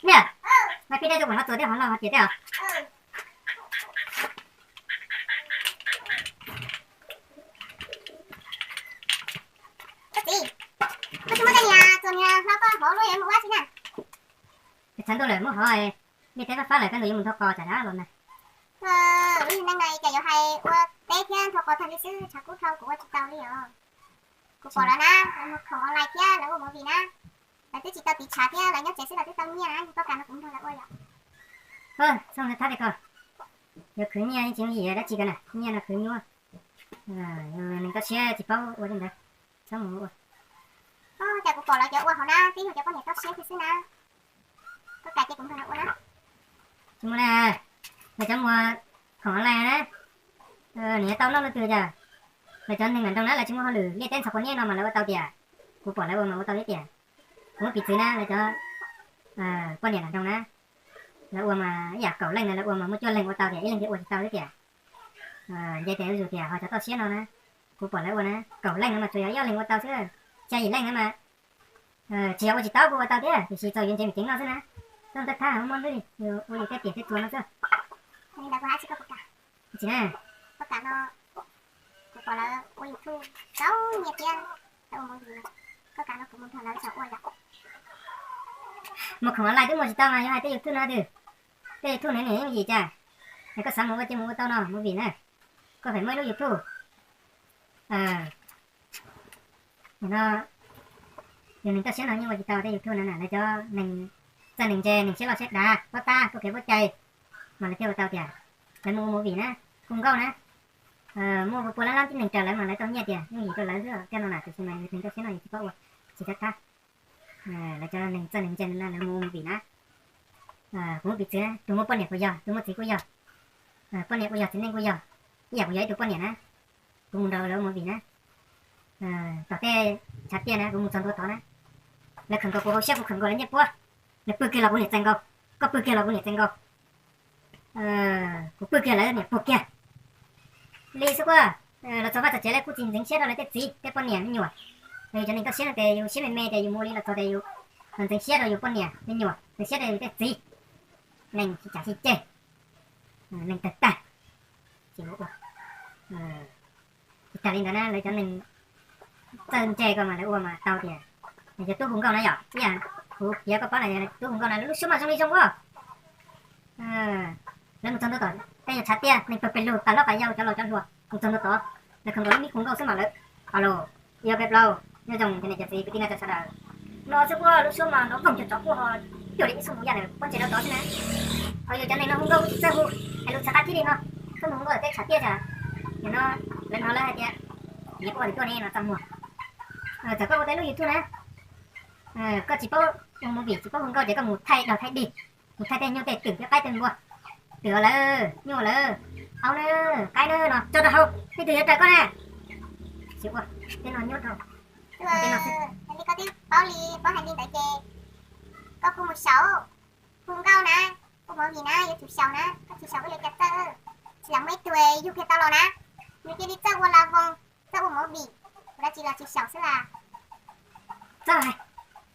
Niam, mas peb dab tsi kuv ho txuas tej hov los hov tias tej os. Koj txiv, koj tsis muab tej niag txuas niag hlo koj hov luaj yuav mus ua tsi na. Tshav ntuj lawm muab hov, ntiaj teb fab fab lawm koj nkaus yuav mus nthua qos tsam dab los na. Lub neej no cas yuav hais ua teb thiab nthua qos tag li xwb, tshav kub dhau kuv ua tsis tau li os. Kuv pom lawv na, lawv mus khoom online thiab lawv ua movie na. Lawv twb tsis tau tiv tshav thiab lawv nyob tsev xwb lawv twb tau nyiaj na, koj kam no kuv nrog lawv ua yom. Txhob thab li ko, yuav khwv nyiaj yeej tsis yooj yim dab tsi ko na, nyiaj no khwv nyuaj. Neeg toj siab tsis paub ua li ntawd, txhob mus ua. Cas kuv pom lawv cov ua hauv na, twb yog cov poj niam toj siab thiab xwb na. Koj kam ces kuv nrog lawv ua na. Tsis muaj na, lawv cov mus khoom online na, nws yuav tau noj leej twg cas. Lawv cov neeg nram nroog na lawv tsis muaj hauj lwm, liaj teb ntxhov quav niab no mas lawv ua tau tiag. Kuv pom lawv ua mas ua tau thiab tiag. Kuv muab piv txwv na, lawv cov poj niam nram nroog na, lawv ua mas ib yam kaum leej na lawv ua mas muaj cuaj leeg ua tau tiag, ib leeg thiaj ua tsis tau thiab tiag. Nce tes zuj zus tias ho cov toj siab no na, kuv pom lawv ua na, kaum leej no mas tsuas yog ib ob leeg ua tau xwb, xya yim leej na mas tsis yog ua tsis tau kuj ua tau thiab, tiam sis txaus yuav ntse me ceev no xwb na. Txhob thab thab, muab ntuj ua yus tej tiam tej txuas no xwb. Tsis na, kuv pom lawv ua YouTube tau nyiaj thiab, lawv ua movie, koj kam no kuv mus nrog lawv ua yom. Mus khoom online twb mus tsis tau mas yuav hais tej YouTube no twg. Tej YouTube no nws yooj yim cas, es koj xav mus ua ces mus ua tau no movie na. Koj pheem muaj ib lub YouTube. Nim no yog neeg toj siab no yeej ua tsis tau tej YouTube no na, lawv cov neeg txawj neeg ntse, neeg siab loj siab dav, pob tab puab kev puab cai, mas lawv thiaj ua tau tiag. Lawv mus ua movie na, hu nkauj na, muaj pua pua lab lab tib neeg raws lawv mas lawv tau nyiaj tiag, yooj yim rau lawv xwb tej no na, tiam sis mas neeg toj siab no yus tsis paub ua, tsis thab thab. Lawv cov neeg txawj neeg ntse no lawv mus ua movie na, kuv muab piv txwv na, tus muaj poj niam kuj yog, tus muaj txiv kuj yog, poj niam kuj yog txiv neej kuj yog, ib yam kuv yog ib tug poj niam na, kuv mus nrog lawv ua movie na, tom tej tshav tiaj na kuv mus txog ntua tod na, lawv khawm nkaus kuv hauv siab, kuv khawm nkaus lawv ncej puab, lawv pw kiag los kuv niam txais nkaus, koj pw kiag los kuv niam txais nkaus, kuv pw kiag lawv niam puag kiag. Li xwb kuj, los txog vaj txog tsev lawv kuj tsis ntxeev siab rau lawv tej txiv tej poj niam me nyuam. Yus cov neeg toj siab no ces yus siab me me ces yus mus li los txog ces yus los ntxeev siab rau yus poj niam me nyuam, ntxeev siab rau yus tej txiv. Neeg tsis tsav tsis ceg, neeg tawg tag. Tsis ua, tsis tas li ntawd na, lawv cov neeg txawj ntse ko mas lawv ua mas tau tiag. Yog tub hu nkauj na yom, ib yam kuv piav koj paub na, tub hu nkauj na lub suab mas zoo li zoo ua. Lawv mus txog ntua tom tej nyuag tshav tiaj, neeg pawg pes lug, tas loj tas yau, cov laus cov hluas mus txog ntua tod, lawv khawm nkaus lub me hu nkauj xwb mas lawv, alo, yog peb plaub nyob zoo cov niam cov txiv kwv tij neej tsa sawv daws. No xwb kuj lub suab mas nrov voog cov tsov quaj ho cuag li ib xuab moos yam lawm pob ntseg rau tod xwb na. Ho yus cov neeg no hu nkauj kuj tsis txawj hu, hais lus txhav qab thib li no, tuaj mus hu nkauj tom tej tshav tiaj cas. Nim no lawv hnov lawv hais tias, yus quaj tias tuaj ne no txaj muag. Txawm koj ua tau lub YouTube na, koj tsis paub ua movie tsis paub hu nkauj ces koj mus thaij dog thaij dig, mus thaij tej nyuj tej twm tej qaib tej npua, twm lawm nyuj lawm, aub na, qaib na no tso rau hauv, leej twg yuav raws koj na. Tsis ua, tej no nyob rau, tej no xwb. Li koj twb paub li, paub hais li ntawd ces koj kuj mus xyaum, hu nkauj na, ua movie na yuav tsum xyaum na, koj tsis xyaum ua li cas txawj. Tsis lam muaj ib tug yug kiag tau los na, nws cia li txawj ua la voos, txawj ua movie, ua dab tsi los tsis xyaum xwb las. Txawj hais,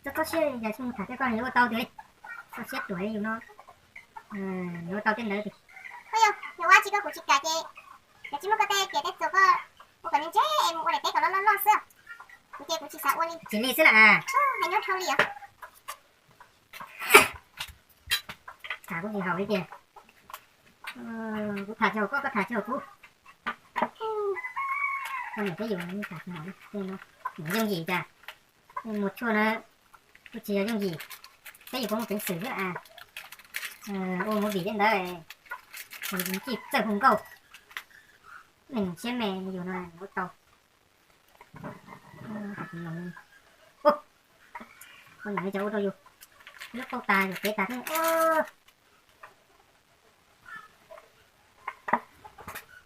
txawj txhob siab, yog tsis mus tham thiab koj yuav ua tau tiag li. Txhob siab ruam li yus no, yuav ua tau tej ntawd tiag. Koj yog, yog ua dab tsi koj kuv tsis kam ces, yog tsis muaj koj tej tiam tej txuas koj ua kom ntse es mus ua daim teb kom loj loj loj xwb, kuv ces kuv tsis xav ua li. Tsis li xwb las. Hais nyob dhau li os. Tham kuj tsis haum li tiag. Kuv tham tsis haum koj, koj tham tsis haum kuv. Koj niam peb yus tham tsis haum li, nws yooj yim cas. Mus tshuaj na, kuj tsis yog yooj yim. Peb yus puas muaj peev xwm xwb a. Ua movie tej ntawd, txij txawj hu nkauj, neeg siab me yus no ua tau. Ua cov ua rau yus lub qauj tas yus kev tas thiab.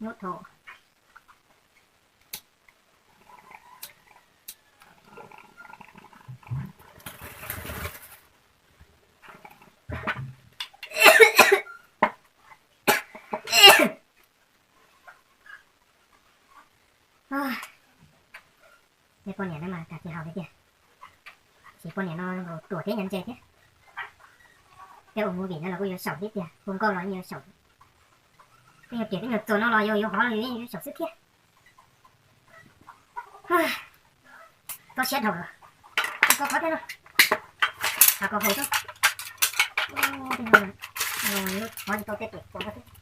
Nyuaj thaum. Tej poj niam no mas tham tsis haum li tiag. Tab sis poj niam no ruam thiab nyob ntse thiab. Tej ua movie no los kuj yuav xyaum thiab tiag, hu nkauj los yeej yuav xyaum. Tej nyuag riam tej nyuag txuas no los yus yuav hov los yus yeej yuav xyaum xwb thiab. Koj siab dhau lawm. Koj qhov thiab no, ha ko hau xwb. Hov tsis tau tej riam txuas no thiab.